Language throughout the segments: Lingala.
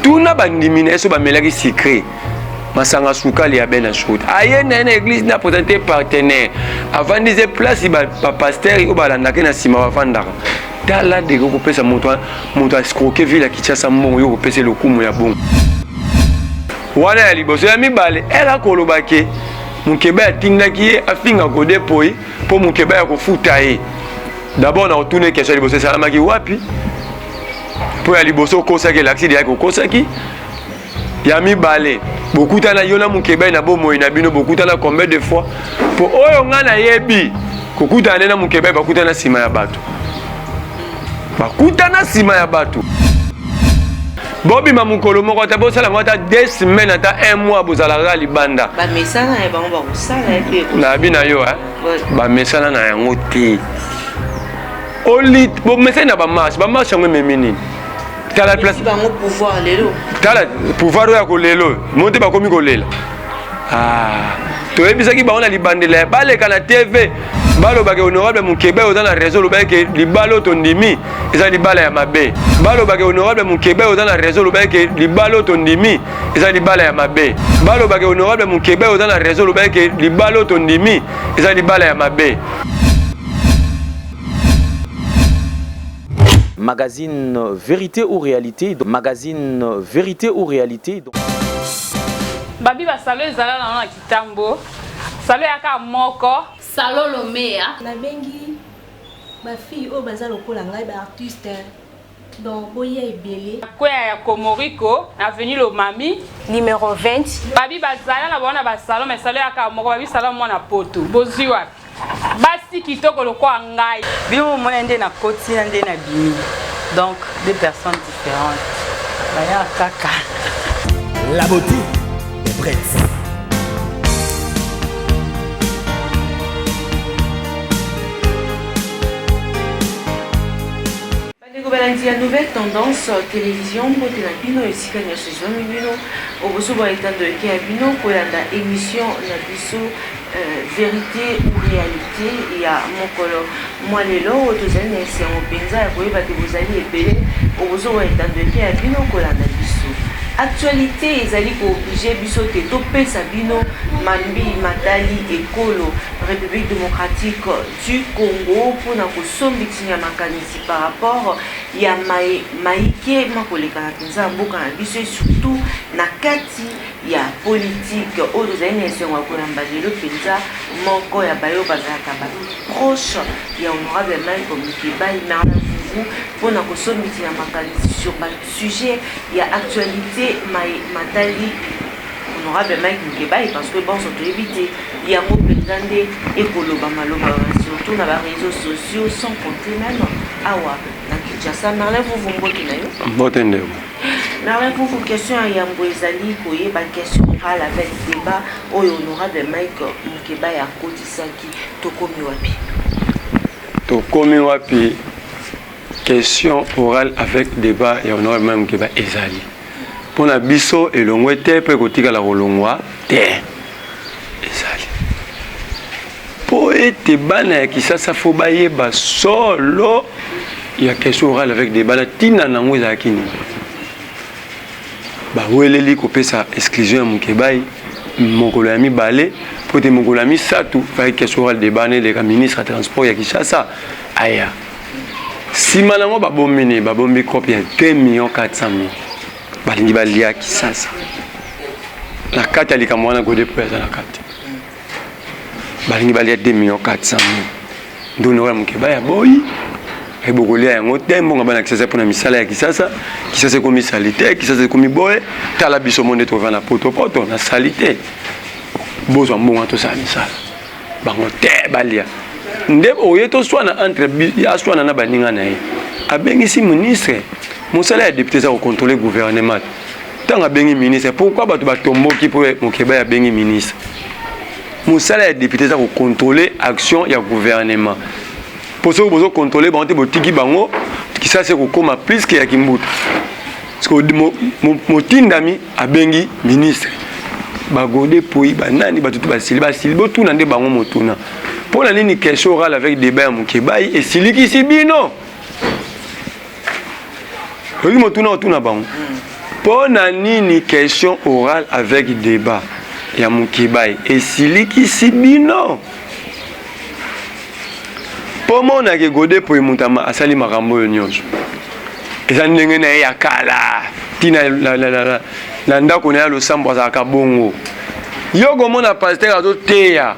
Tuna bandimi na ye so bamelaki sucre masanga sukali ya bena shoot aye na ye na église na présente partenaire avandise place bapasteur oyo balandaka ye na nsima bavandaka tala deke okopesa moto moto escroke ville ya kinshasa mbongo yo okopesa lokumu ya bongo wana ya liboso ya mibale ere akoloba ke mokeba atindaki ye afinga gode poi mpo mokeba ya kofuta ye d'abord na kotuna question ya liboso esalamaki wapi mpo ya liboso okosaki elakisi deyaki okosaki ya mibale bokutana yo na mokebai na bomoi na bino bokutana combien de fois mpo oyo ngai nayebi kokutana nde na mokebai bakutana nsima ya bato bakutana nsima ya bato bobima mokolo moko ata bosala yango ata deux semaines ata un mois bozalaka libanda nayebi na yo bamesana na yango te oli bomesani na bamarche bamarche yango ememi nini tala place bango pouvoir lelo tala pouvoir oyo ya kolelo mo te bakomi kolela ah, toyebisaki bango na libandela baleka na tv balobaka honorable mokebe oza na raison olobaki ke libala oyo tondimi eza libala ya mabe balobaka honorable mokebe oza na raison olobaki ke libala oyo tondimi eza libala ya mabe balobaka honorable mokebe oza na raison olobaki ke libala oyo tondimi eza libala ya mabe Magazine Verite ou Realite Magazine Verite ou Realite. Babi ba salon ezala na na kitambo salon yaka moko salon lomea nabengi ba fille oyo baza lokola ngai ba artiste donc boya ebele kweya ya komoriko na avenue lomami numero 20 babi bazala na bango na ba salon mais salon yaka moko babi salon mwana poto bozwi wapi Basi kitoko lokola ngai. Bino bomona nde na koti na nde na bimi. Donc deux personnes différentes. Baya kaka. La beauté est prête. Bandeko balandi ya Nouvelle Tendance Television, mbote na bino esika nyonso ezwami bino okozoba etando eke ya bino kolanda emission na biso euh, verite ou realite ya mokolo mwa lelo oyo tozali na esengo mpenza ya koyeba te bozali ebele okozoba etando eke ya bino kolanda biso actualité ezali kooblige biso te topesa bino mambi matali ekolo république démocratique du Congo mpo na kosombitinya makanisi par rapport ya maye maike makolekana mpenza na mboka na biso et surtout na kati ya politique oyo tozali na esengo ya koyamba lelo mpenza moko ya baye oyo bazalaka ba proche ya honorable Mike Mukebayi Merlin Vuvu mpo na kosombitinya makanisi sur ba sujet ya actualité maye matali Honorable Mike Mukebayi parce que bonso toyebi te yango mpenza nde ekoloba maloba surtout na ba réseaux sociaux sans compter même awa na Kinshasa. Merlin Vuvu, mbote na yo. Mbote ndeko. Merlin Vuvu, question ya yambo ezali koyeba question orale avec débat oyo honorable Mike Mukebayi akotisaki, tokomi wapi? Tokomi wapi? Question orale avec débat ya honorable Mike Mukebayi ezali mpo na biso elongwe te mpe ekotikala kolongwa te. Ezali mpo ete bana ya Kisasa fo bayeba solo ya question orale avec débat na ntina na yango ezalaki nini. Baweleli kopesa exclusion ya Mukebayi mokolo ya mibale mpo ete mokolo ya misato faki question orale débat na eleka ministre ya transport ya Kinshasa aya. Sima nango babombi nini? Babombi cope ya 2 millions 400 mille. Balingi balia Kisasa. Na kati ya likambo wana Gode Mpoy aza na kati. Balingi balia 2 millions 400 mille. Ndono oyo Mukebayi aboyi. Bokolia yango te, mbongo bana Kisasa mpona misala ya Kisasa. Kisasa ekomi salite, Kisasa ekomi boye. Tala biso monde tovanda poto poto na salite. Bozwa mbongo tosala misala. Bango te balia. Nde oye toswana entre aswana na baninga na ye. Abengisi ministre, mosala ya député eza kocontrôler gouvernement. Ntango abengi ministre, pourquoi bato batomboki mpo Mukebayi abengi ministre? Mosala ya député eza kocontrôler action ya gouvernement. Mpo soki bozocontrôler bango te, botiki bango, Kisasa ekokoma plus que ya Kimbuta. Parce que motindami abengi ministre bagode poi banani bato to basili basili botuna nde bango motuna mpo na nini question orale avec débat ya Mukebayi esilikisi bino oyoki motuna otuna bango. Mpo na nini question orale avec débat ya Mukebayi esilikisi bino? Mpo monake Gode Mpoyi moto asali makambo oyo nyonso eza ndenge na ye ya kala ntina na ndako na ye ya losambo azalaka bongo. Yo komona pasteur azoteya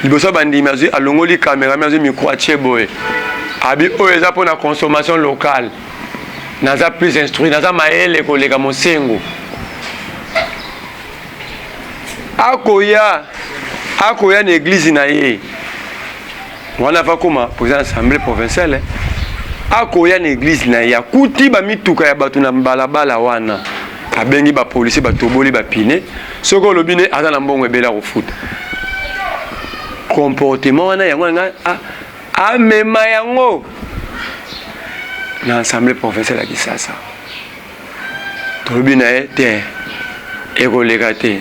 liboso ya bandimi, azwi alongoli kamera me azwi micro atie boye, abi oyo eza mpona consommation locale, naza plus instruit, naza mayele koleka mosengo. Akoya na église na ye wana, ava koma président assemblée provinciale, akoya na église na ye, akuti bamituka ya bato na balabala wana, abengi bapolisier, batoboli bapine. Soki olobi ne aza na mbongo ebele akofuta. Comportement wana yango nga amema yango na assemblée provinciale ya Kisasa. Tolobi na ye te, ekoleka te.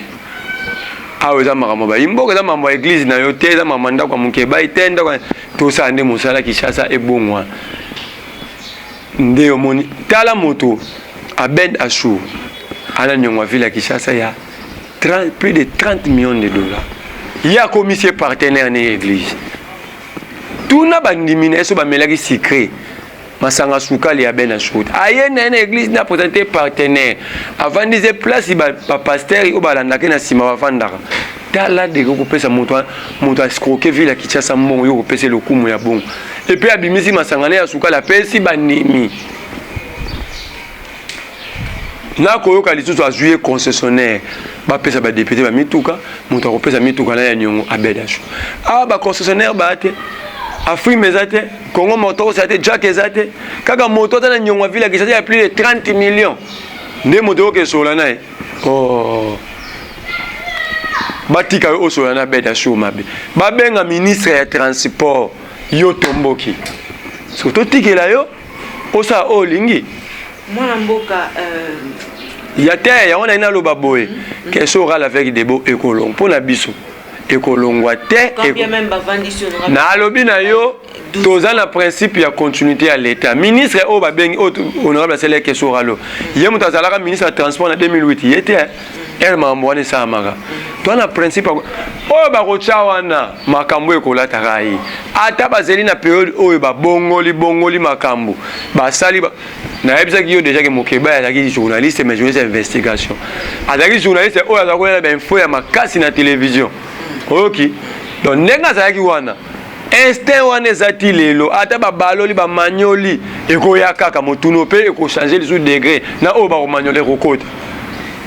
Awa eza makambo bayimboka, eza makambo ya église na yo te, eza makambo ya ndako ya Mokebai te. Ndako tosala nde mosala, Kinshasa ebongwa nde omoni. Tala moto Abed Achour ana niongo ya ville ya Kinshasa ya 30, plus de 30 millions de dollars. Ye akomisi ye partenaire na église. Tuna bandimi na ye so bamelaki sucré, masanga sukali ya Ben Achour. Aye na ye na église na présente partenaire, avandisi place bapasteur oyo balandaki na nsima bavandaka. Tala deke kopesa moto, moto aescroquer ville ya Kinshasa mbongo, yo kopesa lokumu ya bongo. Et puis abimisi masanga na ya sukali, apesi bandimi. Nakoyoka lisusu azwi ye concessionnaire, bapesa badéputé bamituka. Moto akopesa mituka na ya niongo Abed Achour. Awa baconcessionnaire baya te, Afrime eza te, Congo Motors eza te, Jack eza te. Kaka moto aza na niongo ya ville ya Kinshasa ya plus de 30 millions nde moto oyoka esola na ye. Oh. Batika yo osola na Abed Achour mabe, babenga ministre ya transport, yo tomboki. So totikela yo osala oyo olingi. Mwana mboka. Ya te, yango naye naloba boye: question orale avec débat ekolongwa mpo na biso, ekolongwa te. Nalobi na yo, toza na principe ya continuité ya l'état. Ministre oyo babengi, oyo honorable asali question orale, ye moto azalaka ministre ya transport na 2008, ye te ere makambo wana esalamaka. Toza na principe oyo bakotya wana, makambo ekolataka ye. Ata bazali na période oyo babongoli bongoli makambo basali. Nayebisaki yo déjà ke Mokeba azalaki journaliste, mais journaliste ya investigation. Azalaki journaliste oyo azalaki koyela bainfo ya makasi na télévision, oyoki? Donc ndenge azalaki wana, instinct wana eza ti lelo. Ata babaloli, bamanyoli, ekoya kaka motuno mpe ekochange lisusu degré na oyo bakomanyola, ekokota.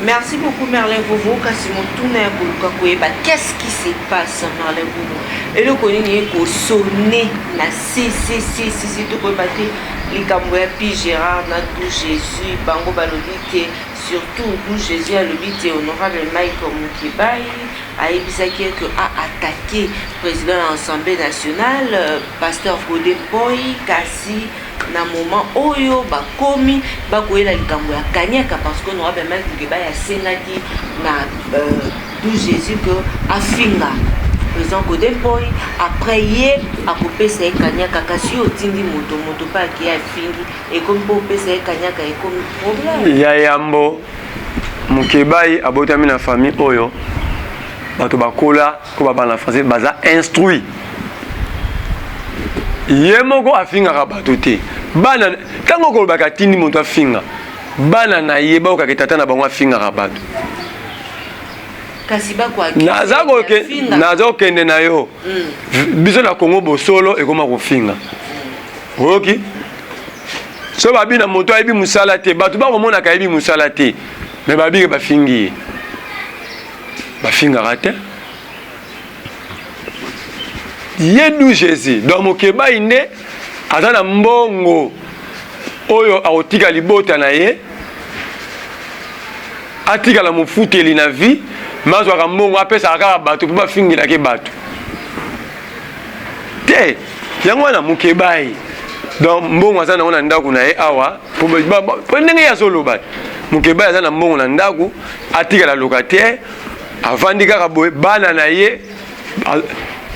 Merci beaucoup, Merlin Vovo. Kasi motuna ya koluka koyeba: qu'est-ce qui se passe, Merlin Vovo? Eloko nini ekosone na ccccc? Tokoyeba te likambo ya Pi Gérard na Du Jésus. Bango balobi te, surtout Du Jésus alobi te honorable Mike Mukebai ayebisaki ke aattaqué président ya Assemblée nationale, pasteur Godé Mpoy. Kasi na moment oyo bakomi bakoyela likambo ya kaniaka, parce que honorable Mike Mukebai asengaki na Du Jésus ke afinga président Godé Mpoy, après ye akopesa ye kaniaka. Kasi yo otindi moto, moto mpe akei afingi, ekomi mpo opesa ye kaniaka, ekomi problème. Ya yambo, Mokebai abotami na famille oyo bato bakola ko babana français, baza instruit. Ye moko afingaka bato te. Bana, ntango okolobaka atindi moto afinga, bana na ye bayokaka tata na bango afingaka bato. Kasi naza kokende na yo. Biso na Kongo, bosolo ekoma kofinga, oyoki? So babi na moto ayebi mosala te, bato bakomonaka ayebi mosala te, me babike bafingi ye. Bafingaka te. Ye Du Jésus, donc Mokebai nde aza na mbongo oyo akotika libota na ye, atikala mofuteli na vie, me azwaka mbongo apesaka kaka bato mpo bafingelaki bato te. Yango wana Mokebai, donc mbongo aza nango na ndako na ye awa, po ndenge ye azoloba, Mokebai aza na mbongo na ndako, atikala locataire, avandi kaka boye. Bana na ye,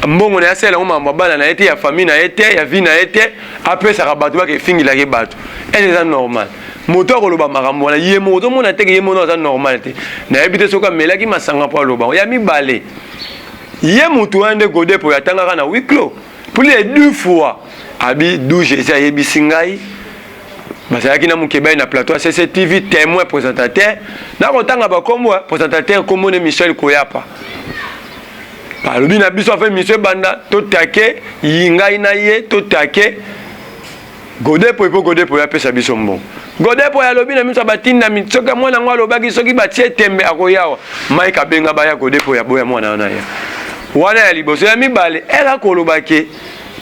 mbongo na ye asala yango makambo ya bana na ye te, ya famille na ye te, ya vie na ye te, apesaka bato baka efingilaki bato. Ese eza normal? Moto akoloba makambo wana ye moko ozomona te ke ye moko aza normal te. Nayebi te soki amelaki masanga mpo aloba. Ya mibale, ye motu wana nde Gode Mpoyi atangaka na huis clos plus de deux fois. Abi du Jésus ayebisi ngai bazalaki na Mukebayi na plateau ya CCTV, témoin présentateur, nakotanga bakombo présentateur kombo ne Michel Koyapa. Balobi na biso afa émission ebanda totake ngai na ye totake Gode Mpoyi mpo Gode Mpoyi apesa biso mbongo. Gode Mpoyi alobi na miso batindami soki mwana yango alobaki soki batie tembe akoyawa. Mike abenga baya Gode Mpoyi aboya mwana wana ya. Wana ya liboso ya mibale ela koloba ke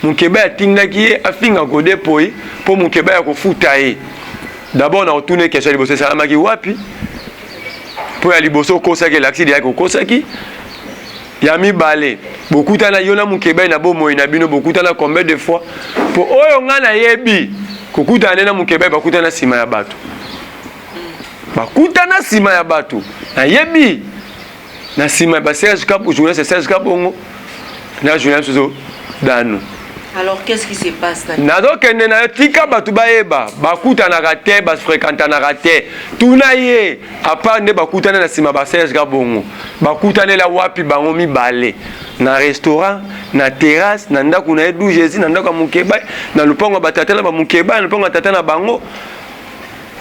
Mukeba atindaki ye afinga Gode Mpoyi mpo Mukeba ya kofuta ye. D'abord na otune question ya liboso esalamaki wapi? Mpo ya liboso okosaki elakisi deya okosaki. Ya mibale, bokutana yo na Mukebayi na bomoi na bino bokutana combien de fois? Po oyo nga nayebi kokutana nde na Mukebayi bakutana sima ya bato. Bakutana sima ya bato. Nayebi na sima ba Serge Kabongo, journaliste Serge Kabongo na journaliste mosusu Dano. Alors qu'est-ce qui se passe là? Nazokende na yo tika bato bayeba bakutanaka te bafrequentanaka te tuna ye apart nde bakutana na nsima ba Serge Kabongo bakutanela wapi bango mibale na restaurant na terrasse na ndako na ye du Jésus na ndako ya Mukeba na lupango ya batata na ba Mukeba na lupango ya tata na bango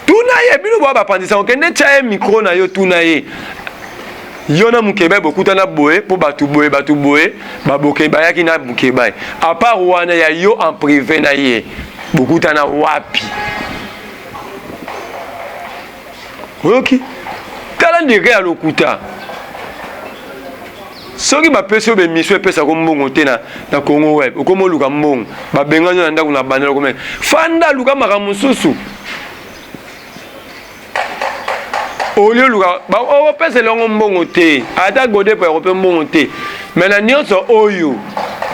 tuna ye bino boya bapanzisa okende tya ye micro na yo tuna ye yo na Mukebayi bokutana boye mpo bato boye bato boye baboke bayaki na Mukebayi à part wana ya yo en privé na ye bokutana wapi oyoki tala ndenge ya lokuta soki bapesi yo bemission epesako mbongo te na, na Congo web okomi oluka mbongo babengani yo na ndako na bandela okomi fanda luka makambo mosusu olie oluka opesela yango mbongo te ata godepo ya kope mbongo te me na nyonso oyo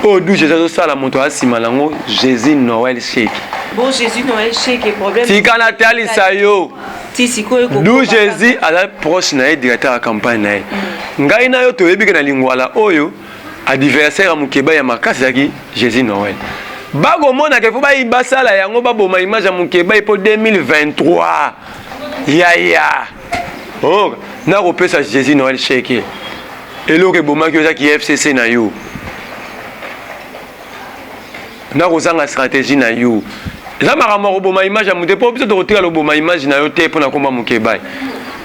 oyo du jésus azosala moto asima nango jésus noël sheke bon jésus noël sheke problème tika natalisa yo du jésus aza proche na ye directeur ya campagne na ye mm. ngai na yo toyebi ke na lingwala oyo adversaire ya mokeba ya makasi ezalaki jésus noël bakomonaka ifo basala yango baboma image ya mokeba mpo 2023 yaya oh, nakopesa jésus noël sheke eloko ebomaki ozaki fcc na yo nakozanga stratégie na yo eza makambo ya koboma image ya moto mpo biso tokotika loboma image na yo te mpo na komba mokebai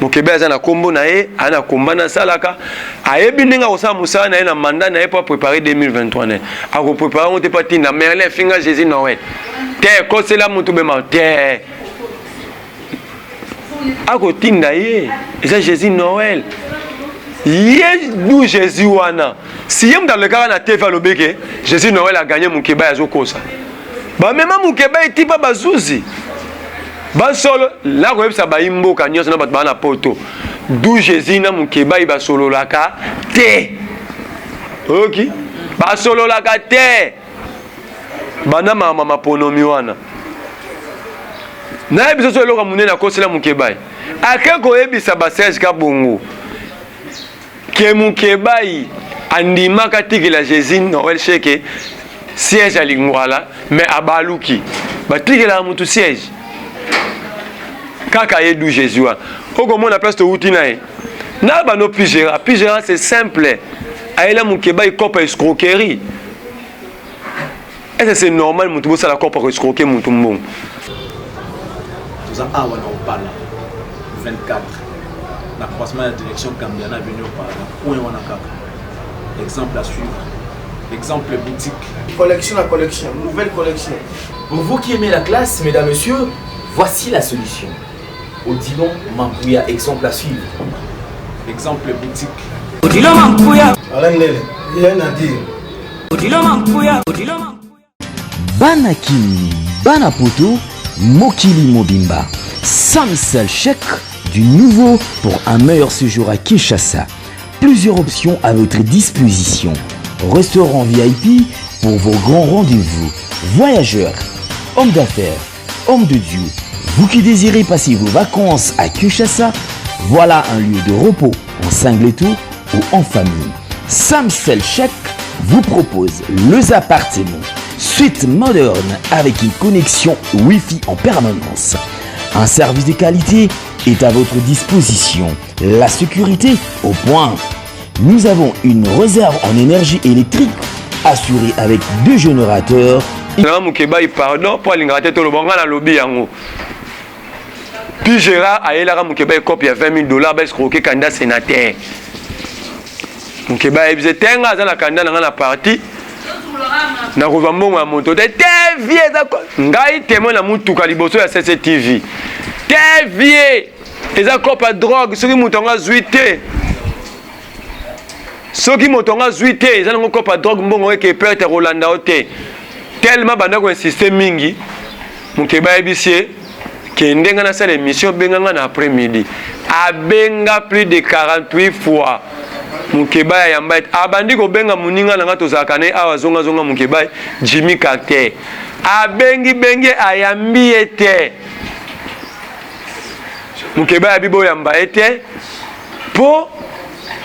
mokebai aza na kombo na ye aza na komba nasalaka ayebi ndenge akosala mosala na ye na mandat na ye mpo aprépare 2023 na ye akoprépare yango te mpo atinda merlin afinga jésus noël te kosela moto bema te akotinda ye eza jésus noël ye du jésus wana si ye moto alekaka na tv alobi ke jésus noël aganye mokeba azokosa bamema mokeba etipa bazuzi basolo nakoyebisa bayi mboka nyonso na bato baa na poto du jésus na mokebai basololaka te oyoki basololaka te banda mama maponomi wana nayebi soso eloko monene akosela mokebai ake koyebisa baserge kabongo ke mokebai andimaka tikela jésus noel sheke siège ya lingwala mais abaluki batikelaka motu siège kaka ye du jésus wana okomona place towuti na ye na bano pigera pigera c'est simple ayela mokebai cope escroquerie est-ce que c'est normal motu bosala cope escroquer motu mbongo toza awa na opala 24 na croisement ya direction Gambia na avenue opala na coin wana kaka exemple à suivre exemple boutique collection na collection nouvelle collection pour vous qui aimez la classe mesdames messieurs voici la solution Odilon Mampouya exemple à suivre exemple boutique Odilon Mampouya Alain Lele rien à dire Odilon Mampouya Odilon Mampouya Bana Kin, Bana Poto, Mokili Mobimba, Samsel Chèque du nouveau pour un meilleur séjour à Kinshasa. Plusieurs options à votre disposition. Restaurant VIP pour vos grands rendez-vous. Voyageurs, hommes d'affaires, hommes de Dieu, vous qui désirez passer vos vacances à Kinshasa, voilà un lieu de repos en singleto ou en famille. Samsel Chèque vous propose les appartements, suite moderne avec une connexion Wi-Fi en permanence. Un service de qualité est à votre disposition. La sécurité au point. Nous avons une réserve en énergie électrique assurée avec deux générateurs. Na Mukebayi pardon po alingaka te toloba nga nalobi yango. Puis Gérard ayelaka Mukebayi cope ya 20 000 dollars ba escroquer candidat sénateur. Mukebayi ayebise te nga aza na candidat na nga na parti nakozwa mbongo ya moto te te vie eza ngai témoin na mutuka liboso ya CCTV te vie eza cope ya drogue soki moto yango azwi te soki moto yango azwi te eza nango cope ya drogue mbongo eke perte kolanda yo te tellement banda koinsiste mingi Mukeba ayebisi ye kende nga nasala émission benga nga na après midi abenga plus de 48 fois Mukeba ayamba ete abandi kobenga moninga na nga tozalaka na ye awa zongazonga Mukeba Jimmy Carter abengi bengi ayambi ye te Mukeba ayabi boyamba ye te mpo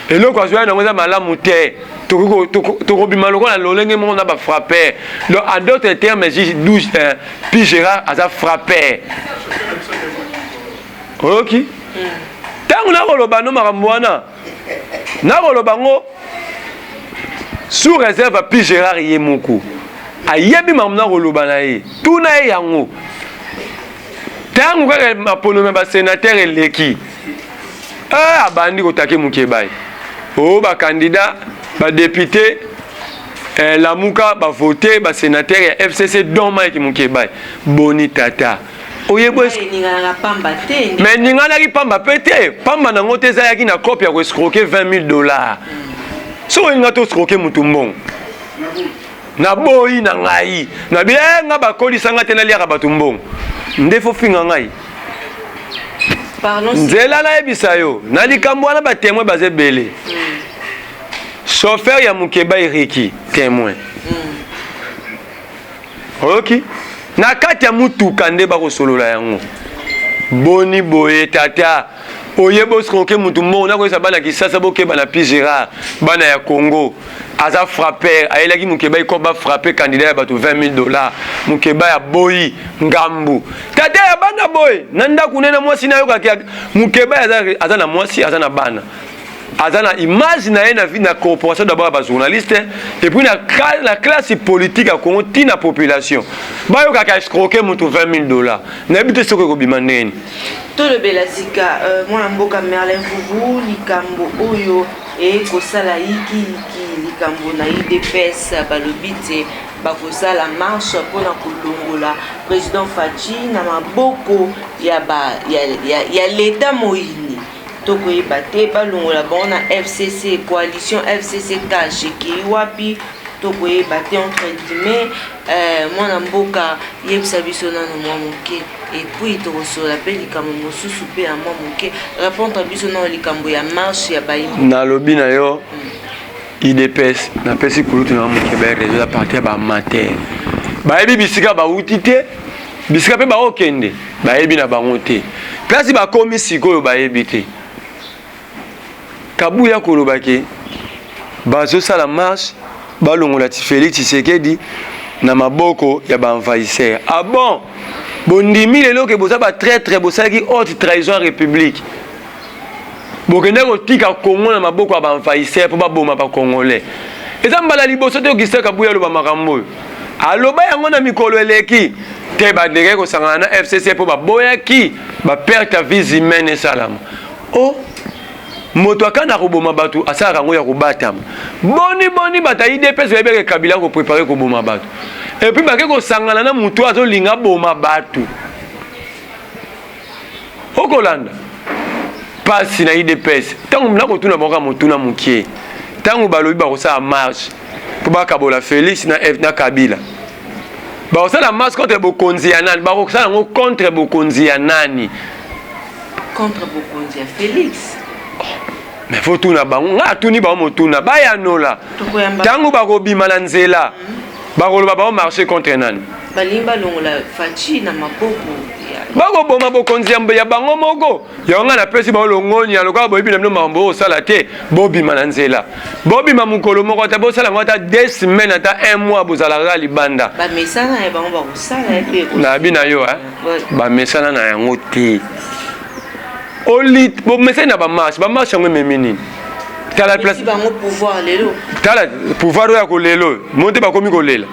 eloko azwa yango eza malamu te tokobima lokola lolenge moko na bafrapper. Donc en d'autres termes, douze pi Gérard aza frapper. Oyoki ntango nakoloba no makambo wana, nakoloba ngo sous réserve. Pi Gérard ye moko ayebi makambo nakoloba na ye, tuna ye yango. Ntango kaka maponome ya basénateur eleki, abandi kotake Mukebayi o bacandidat badéputé Lamuka bavote basénateur ya FCC don Mike Mukebayi. Boni tata oyebi mais ninganaki pamba mpe te, pamba nango te, ezalaki na cope ya koescroquer 20 000 $. Soki olinga to escroquer mutu mbongo, naboyi na ngai nabi nga bakolisanga te naliaka bato mbongo nde fofinga ngai nzela. Nayebisa yo na likambo wana, batémoin baza ebele. Chauffeur ya Mokeba Eriki témoin. Oyoki na kati ya mutuka nde bakosolola yango. Boni boye tata oyeba oscroquer mutu mbongo? Nakoyesa bana Kisasa, bokeba na pi Gérard. Bana ya Congo, aza frapper. Ayelaki Mokeba iko bafrappe candidat ya bato 20 000 $. Mokeba ya boyi ngambu tata ya bana boye na ndako nde na mwasi nayokaki Mokeba aza na mwasi, aza na bana, aza na image na ye na, na corporation d'abord ya bajournaliste et puis na classe politique ya Congo, ntina population bayokaka escroquer moto 20 000 $. Nayebi te soki ekobima ndeni. Tolobela sika mwana mboka Merlin Vuvu, likambo oyo ekosala yikiyiki, likambo na UDPS. Balobi te bakosala marche mpona kolongola président Fatshi na maboko ya leta moyini. Tokoyeba te balongola bango na FCC, coalition FCC CACH ekei wapi, tokoyeba te. Entre guillemets, mwana mboka, yebisa biso nano mwa moke et puis tokosola mpe likambo mosusu mpe ya mwa moke. Répondre biso nano likambo ya marche ya bayimbo. Nalobi na yo, UDPS, napesi kulutu na moke bareseau ya parti ya baamateur. Bayebi bisika bauti te, bisika mpe baokende bayebi na bango te. Place bakomi sikoyo bayebi te. Kabuya koloba ke bazosala marche balongola ti Félix Tshisekedi na maboko ya baenvahisseur. Ah bon, bondimi lelo ke boza batraître, bosalaki haute trahison ya république, bokende kotika Kongo na maboko ya baenvahisseur mpo baboma bacongolais. Eza mbala liboso te Augustin Kabuya aloba makambo oyo. Aloba yango na mikolo eleki te. Bandekaki kosangana na FCC mpo baboyaki baperte ya vies humaine esalama. O moto akana koboma bato asalaka yango ya kobatama. Boni boni bato ya UDPS bayebeke Kabila koprépare koboma bato et puis bake kosangana na motu azolinga aboma bato? Okolanda mpasi na UDPS. Ntango nakotuna bango motuna mokie, ntango balobi bakosala marche mpo bakabola Félix na, F, na Kabila, bakosala marche contre bokonzi ya nani? Bakosala yango contre bokonzi ya nani? Contre bokonzi ya Félix. Mais faut tuna bango. Nga atuni bango motuna, bayanola. Ntango bakobima na nzela, bakoloba bao marche contre nani? Balingi balongola Fatshi na maboko ya, Bakoboma bokonzi ya bango moko. Yango ngai napesi bango longonya, lokola boyebi na bino makambo oyo osala te, bobima na nzela. Bobima mokolo moko ata bosala yango ata deux semaines ata un mois bozalaka libanda. Bamesana ya bango bakosala ye mpe. Nayebi na yo eh? Bamesana na yango te. Oli bomesani na bamarche, bamarche yango ememi nini? Tala place bango pouvoir lelo. Tala pouvoir oyo ya kolelo, monte bakomi kolela.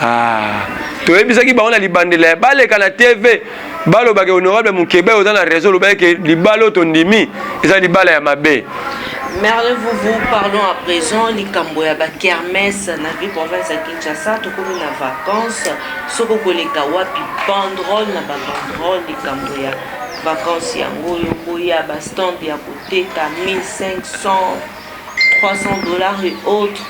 Ah, toyebisaki bango na libandela ya baleka na TV balobaka honorable Mukeba oza na raison olobaki ke libala oyo tondimi eza libala ya mabe. Merle Vuvu, parlons à présent likambo ya ba kermesse na ville province ya Kinshasa tokomi na vacances soko koleka wapi banderole na ba banderole likambo ya vacances yango oyo boya ba stand ya koteka 1500 300 dollars et autres.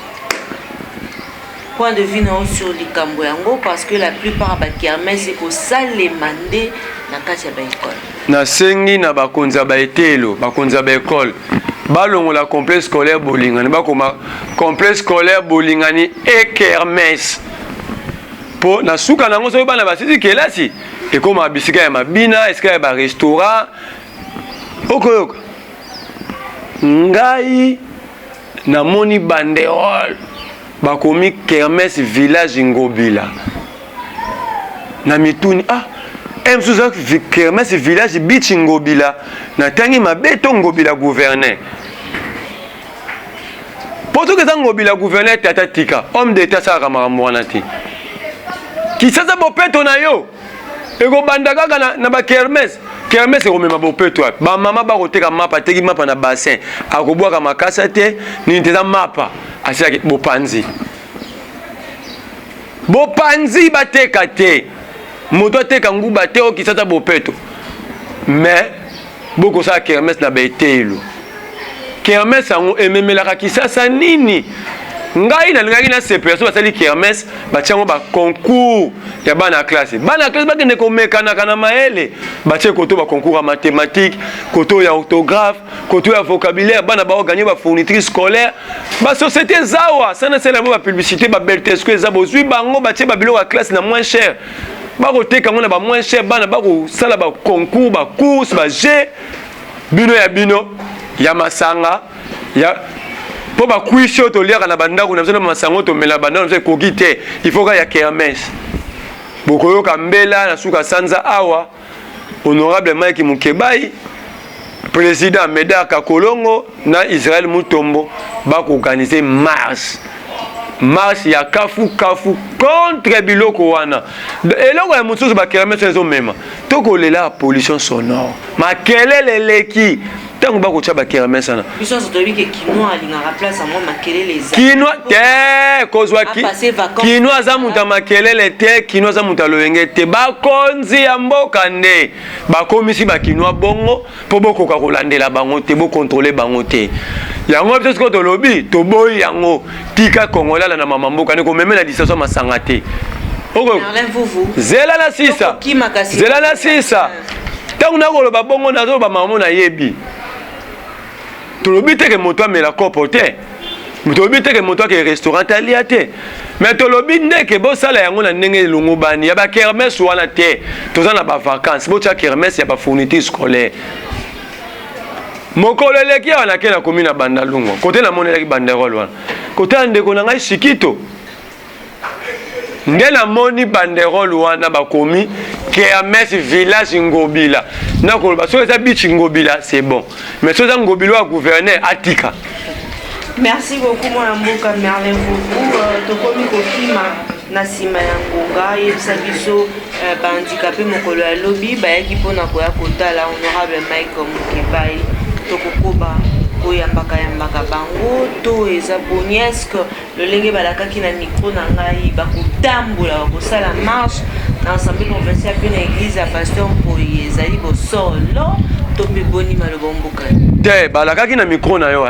Point de vue na yo sur likambo yango parce que la plupart ba kermesse ekosalema nde na kati ya ba ecole. Nasengi na bakonzi ya ba eteyelo, bakonzi ya ba ecole balongola complexe scolaire Bolingani bakoma complexe scolaire Bolingani et kermesse po na suka na yango soki bana basisi kelasi ekoma bisika ya mabina, esika ya ba restaurant okoyoka ngai Namoni banderole bakomi kermesse village Ngobila. Na mituni ah eh, mosusu eza kermesse village beach Ngobila. Natangi mabe to Ngobila gouverneur. Po soki eza Ngobila gouverneur tata tika homme d'etat asalaka makambo wana te. Kisasa bopeto na yo. Ekobanda kaka na, na ba kermesse. Kermesse ekomema bopeto wapi? Ba mama bakoteka mapa, ateki mapa na bassin, akobwaka makasa te, nini te eza mapa. Asilaki bopanzi. Bopanzi bateka te. Moto ateka nguba te okisasa bopeto. Mais bokosala kermesse na ba eteyelo. Kermesse yango ememelaka Kisasa nini? Ngai nalingaki nasepela soki basali kermesse batia yango ba concours ya bana ya classe. Bana ya classe bakende komekanaka na mayele, batie koto ba concours ya mathématique, koto ya orthographe, koto ya vocabulaire, bana bao gagner ba fourniture scolaire. Ba société zawa sana sala yango ba publicité ba Beltesco eza bozui bango batie ba biloko ya classe na moins cher. Bakoteka yango na ba moins cher, bana bakosala ba concours, ba course, ba jeux. Bino ya bino ya masanga ya mpo bakwisi oyo toliaka na bandako na biso na masanga oyo tomela bandako na biso ekoki te, il faut kaka ya kermesse. Bokoyoka mbela na suka sanza awa honorable Mike Mukebayi, président Medard Kakolongo na Israël Mutombo bakoorganize marche marche ya kafu kafu contre biloko wana. Eloko ya mosusu ba kermesse ezomema tokolela pollution sonore, makelele eleki ntango bakotya bakermesse wana. Biso nyonso toyebi ke kinois alingaka place yango makelele eza. Kinois te kozwa kinois aza moto ya makelele te, kinois aza moto ya loyenge te. Bakonzi ya mboka nde bakomisi bakinois bongo mpo bokoka kolandela bango te, bokontrole bango te. Yango biso sikoyo tolobi toboyi yango. Tika Congolais alanda mama mboka ne komeme na distraction masanga te. Zela na sisa, zela na sisa. Ntango nakoloba bongo nazoloba mama nayebi. Tolobi te ke moto amela kopo te, tolobi te ke moto ake restaurant alia te, mais tolobi nde ke bosala yango na ndenge elongobani ya ba kermesse wana te. Toza na ba vacances, botia kermesse ya ba fourniture scolaire. Mokolo eleki awa nake nakomi na Bandalungwa, kote namonelaki banderole wana, kote ya ndeko na ngai Shikito, nde namoni banderole wana bakomi kermesse village Ngobila. Nakoloba soki eza beach Ngobila c'est bon, mais soki eza Ngobila ya gouverneur atika. Merci beaucoup mwana mboka Merlin Vuvu. Euh, tokomi kokima na nsima ya ngonga. Yebisa biso euh, ba handicapé mokolo ya lobi bayaki mpona koya kotala honorable Mike Mukebayi. Tokokoba koyambaka yambaka bango to eza boni? Est-ce que lolenge balakaki na micro na ngai bakotambola bakosala marche na assemblée provinciale mpe na église ya pasteur Mpoyi ezali bosolo to mpe boni maloba mboka te balakaki na micro na yo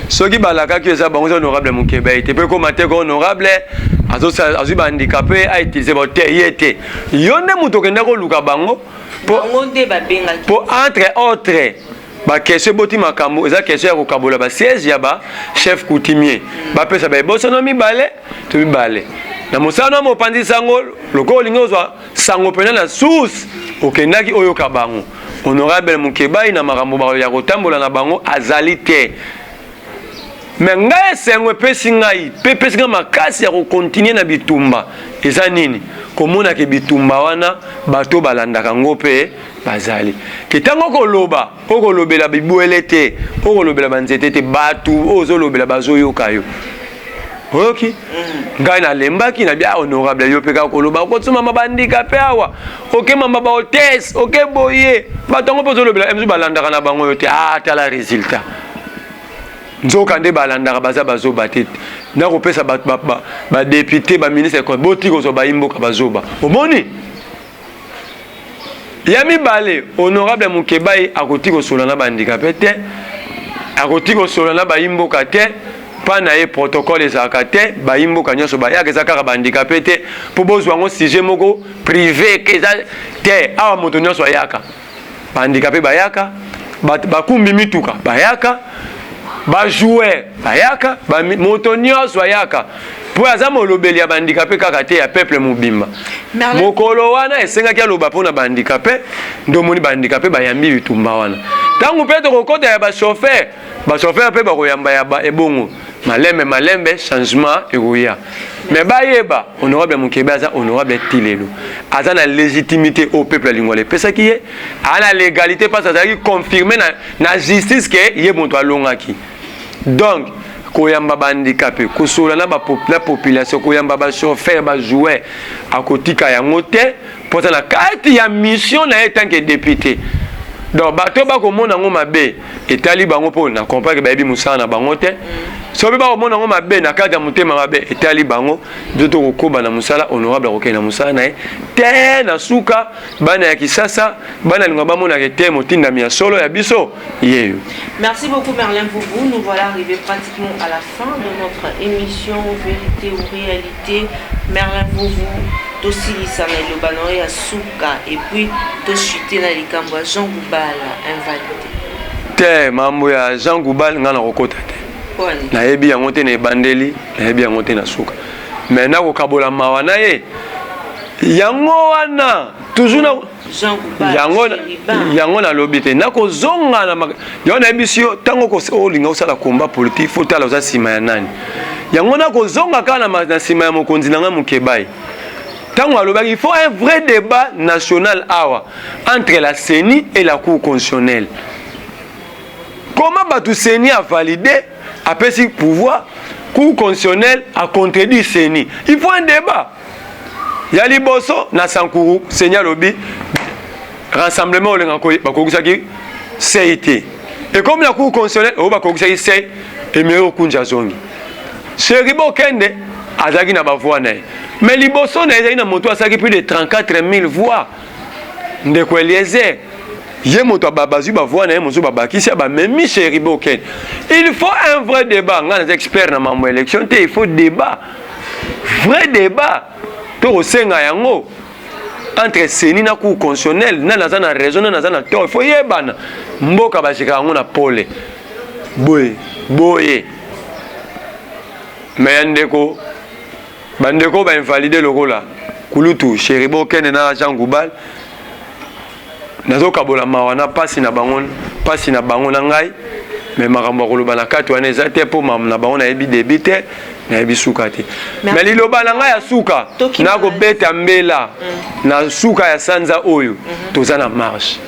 soki balakaki eza bango eza honorable Mukebayi te mpo ekoma te ko honorable azwi ba handicapé a utiliser bango te ye te yo nde moto okenda koluka bango bango nde babengaki mpo entre autres ba question eboti makambo eza question ya kokabola ba siège ya ba chef coutumier bapesa ba ebosono mibale to mibale na mosala na mopanzi sango lokola olingi ozwa sango mpena na source. Okendaki oyoka bango. Honorable Mukebayi na makambo ya kotambola na bango azali te. Mais ngai esengo epesi ngai mpe epesi ngai makasi ya kokontinue na bitumba eza nini? Komona ke bitumba wana bato balandaka yango mpe bazali ke ntango okoloba okolobela bibwele te, okolobela banzete te, bato oyo ozolobela bazoyoka yo. Oyoki? Ngai nalembaki na bia honorable yo mpe kaka koloba okosomama bandika mpe awa oke mamba ba hotesse oke boye bato yango mpe ozolobela mosusu balandaka na bango yo te. Ah, tala resultat. Nzoka nde balandaka baza bazoba te. Nakopesa bato ba député ba ministre boti kozwa bayi mboka bazoba. Omoni? Ya mibale, honorable Mukebayi akoki kosolola na ba handicapé te, akoki kosolola na bayi mboka te, mpa na ye protocole ezalaka te, bayi mboka nyonso bayaka, eza kaka ba handicapé te, mpo bozwa yango sujet moko privé ke eza te, awa moto nyonso ayaka, ba handicapé bayaka, bakumbi mituka bayaka, ba joueur bayaka, moto nyonso ayaka. Po aza molobeli ya ba handicapé kaka te, ya peuple mobimba. Mokolo wana esengaki aloba mpona ba handicapé, nde omoni ba handicapé bayambi bitumba wana. Ntango mpe tokokota ya ba chauffeur, ba chauffeur mpe bakoyamba ya ba ebongo. Malembe malembe changement ekoya. Mais bayeba honorable Mukebe aza honorable ti lelo. Aza na légitimité au peuple ya Lingwala epesaki ye, aza na légalité parce azalaki confirmé na justice ke ye moto alongaki. Donc koyamba ba handicapé, kosolola na ba na population, koyamba ba chauffeur, ba joueur, akotika yango te mpo aza na kati ya mission na ye tant que député. Donc bato bakomona yango mabe etali bango mpo na comprendre ke bayebi mosala na bango te. Soki bakomona yango mabe na kati ya motema mabe etali bango, biso tokokoba na mosala, honorable akokende na mosala na ye te na suka. Bana ya Kisasa, bana linga bamonaka te motindami ya solo ya biso yeyo. Merci beaucoup Merlin Vuvu, nous voilà arrivés pratiquement à la fin de notre émission Vérité ou Réalité. Merlin Vuvu, tosilisa na eloba na yo ya suka et puis tochute na likambo ya Jean Goubal invalidé. Te, mambo ya Jean Goubal nga nakokota te. Nayebi yango te na ebandeli, nayebi yango te na suka. Mais nakokabola mawa na ye. Yango wana toujours na yango yango nalobi te nakozonga na yango nayebisi yo ntango olinga osala combat politique faut tala oza nsima ya nani. Yango nakozonga kaka na nsima ya mokonzi na ngai Mukebayi. Ntango alobaki il faut un vrai débat national awa entre la CENI et la Cour constitutionnelle. Comment bato CENI a validé, apesi pouvoir, Cour constitutionnelle a contredit CENI. Il faut un débat. Ya liboso na Sankuru, CENI alobi rassemblement olenga bakokisaki sei te. Et comme la Cour constitutionnelle oyo bakokisaki sei, Emery Okundji azongi. Cheribo Okende azalaki na ba voix na ye. Mais liboso na ye ezalaki na moto asalaki plus de 34 000 voix. Ndeko Eliezer, ye moto bazwi ba voix na ye mosusu babakisi bamemi Cheribo Okende. Il faut un vrai débat. Nga naza expert na mambo ya élection te, il faut débat. Vrai débat. Tokosenga yango entre CENI na Cour constitutionnelle, nani aza na raison, nani aza na tort. Il faut yebana. Mboka bajeka yango na pole. Boye, boye. Mais ya ndeko, bandeko ba invalide lokola Kulutu, Cheribo Okende na Jean Goubal, nazokabola mawa na pasi na bango, pasi na bango na ngai, mais makambo ya koloba na kati wana eza te po makambo na bango nayebi début te, nayebi suka te. Mais liloba na ngai ya suka, nakobeta mbela na suka ya sanza oyo, toza na marche.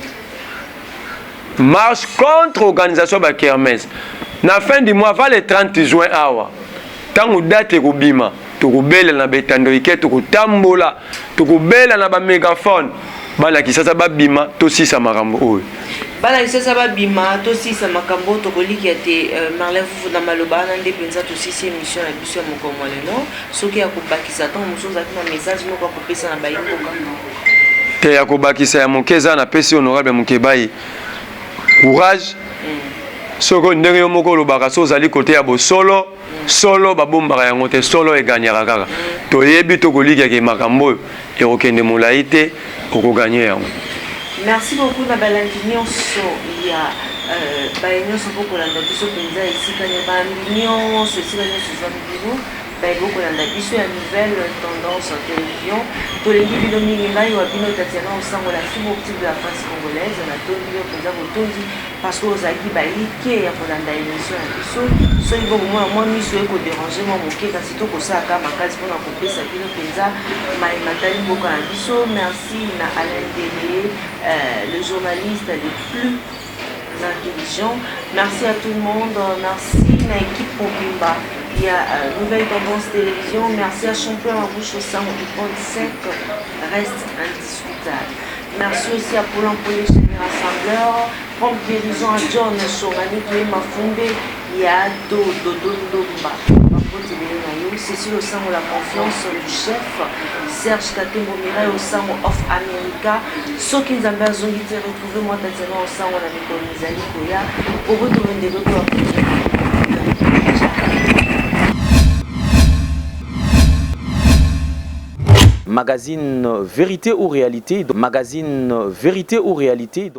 Marche contre organisation ba kermesse. Na fin du mois, va le 30 juin awa. Tango date ekobima, tokobela na betando ike, tokotambola, tokobela na ba mégaphone. Bana Kisasa babima, tosisa makambo oyo. Bana Kisasa babima, tosisa makambo oyo, tokolikia te Merlin Vuvu na maloba wana nde mpenza tosisi émission na biso ya mokolo mwa lelo. Soki ya kobakisa, ntango mosusu ozalaki na message moko ya kopesa na bayi mboka. Te, ya kobakisa ya moke eza, napesi honorable Mukebayi courage. Soko ndenge yo moko olobaka, so ozali kote ya bosolo, solo babombaka yango te, solo eganyaka kaka. Toyebi tokolikiaka makambo oyo ekokende molai te, okoganye yango. Merci beaucoup na balandi nyonso ya baye nyonso mpo kolanda biso mpenza esika ya bambi nyonso, esika nyonso ezwami bino. Baye bokolanda biso ya Nouvelle Tendance Television, tolingi bino mingi. Ngai wa bino Tatiana Osango, la fibre optique de la presse congolaise. Natondi bino mpenza botondi parce que ozalaki bayike ya kolanda émission na biso. Soki bokomona mwa miso ekoderange mwa moke, kasi tokosalaka makasi mpona kopesa bino mpenza maye matali mboka na biso. Merci na Alain Dele, le journaliste le plus intelligent. Merci à tout le monde. Merci na équipe mobimba ya Nouvelle Tendance Télévision. Merci à Champion Mabouche Osango du 35 reste indiscutable. Merci aussi à Paulin Polé, chef rassembleur. Prompt guérison à John Shongani Toye Mafumbe ya Do Dodo Ndomba. Bambote ebele na yo. Cécile Osango, la confiance du chef. Serge Katembo, Mireille Osango of America. Soki Nzambe azongi te, retrouve moi Tatiana Osango na mikolo mizali koya. Boboto ndeko to. Magazine Vérité ou Réalité, magazine Vérité ou Réalité.